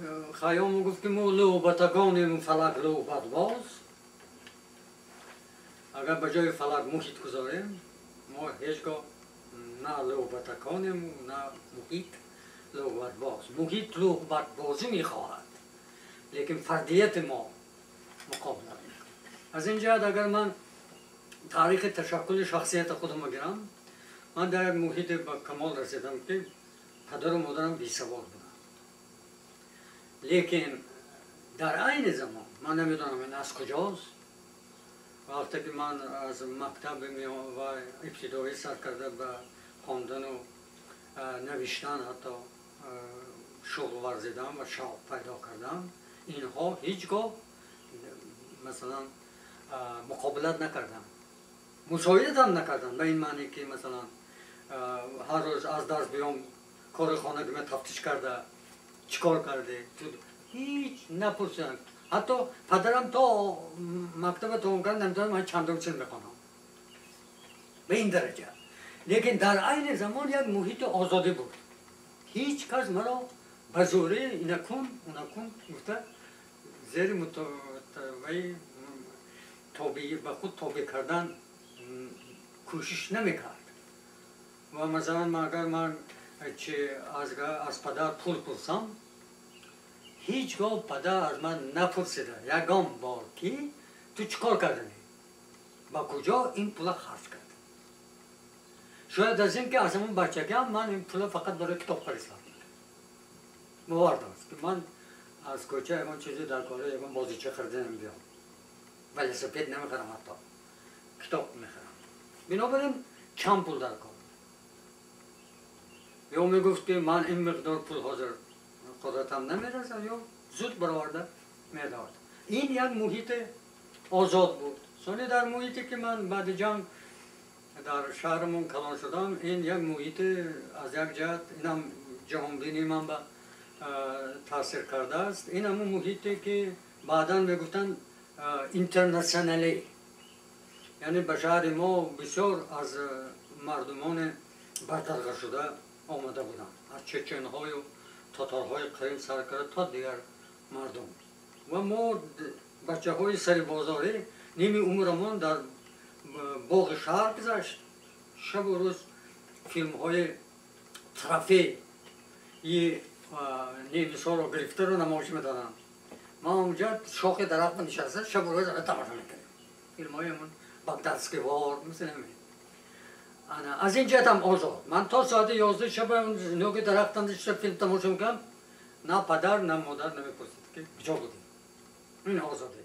Хайём гуфт ки мо лӯбатагонем, фалак лӯбатбоз. Агар ба ҷои фалак муҳит гузорем, мо ҳеҷгоҳ на лӯбатаконем, на муҳит лӯбатбоз. Муҳит лӯбатбозӣ мехоҳад, лекин фардияти мо муқобила мекунад. Аз ин ҷиҳат агар ман таърихи ташаккули шахсияти худам гирам, ман дар як муҳите ба камол расидам, ки падару модарам бесавод буданд. Лекин дар айни замон ман намедонам ин аз куҷост. Вақте ки ман аз мактаб ва ибтидоӣ сар карда ба хондану навиштан ҳатто шуғл варзидам ва шавқ пайдо кардам, инҳо ҳеҷ гоҳ масалан муқобилат накардам, мусоидатам накардам, ба ин маъне ки масалан ҳар рӯз аз дарс биём, кори хонагима тафтиш карда, чӣ кор кардӣ, ҳеҷ напурсиданд. Ҳатто падарам то мактаба тамом кард, намедонам ман чандум син мехонам, ба ин дараҷа. Лекин дар айни замон як муҳити озодӣ буд. Ҳеҷ кас маро ба зӯрӣ ина кун, уна кун гуфта зери ба худ тобеъ кардан кӯшиш намекард. Ва масалан агар ман чи аз падар пул пурсам, ҳеҷ гоҳ падар аз ман напурсида ягон бор ки ту чӣ кор карданӣ, ба куҷо ин пула харҷ кард. Шояд аз ин ки аз ҳамон бачагиам ман ин пула фақат барои китоб харид сарф мекардам. Бовар дорад ки ман аз кӯча ягон чизе дар кора, ягон бозича харида намебиём, велосипед намехарам, ҳатто китоб мехарам. Бинобар ин чанд пул дар кор, ё мегуфт ки ман ин миқдор пул ҳозир қудратам намерасад, ё зуд бароварда медод. Ин як муҳити озод буд. Сони дар муҳите ки ман баъди ҷанг дар шаҳрамон калон шудам, ин як муҳити аз як ҷиҳат инам ҷаҳонбинии ман ба таъсир кардааст. Ин ҳамун муҳите ки баъдан мегуфтанд интернационалӣ, яъне ба шаҳри мо бисёр аз мардумони бардарғашуда омада буданд, аз чеченҳою татарҳои Қрим сар карда то дигар мардум. Ва мо бачаҳои сари бозорӣ ними умрамон дар боғи шаҳр гузашт. Шабу рӯз филмҳои трофеи немисҳоро гирифтаро намоиш медоданд. Ма онҷа шохи дарахт нишаста, шабу рӯз тамошо мекардем филмҳои ҳамон Багдадский вор, мисли ҳамин. Аз ин ҷиҳат ҳам озод. Ман то соати 11 шаба нӯги дарахтам нишаста филм тамошо мекардам, на падар, на модар намепурсид ки куҷо будем. Ин озодӣ.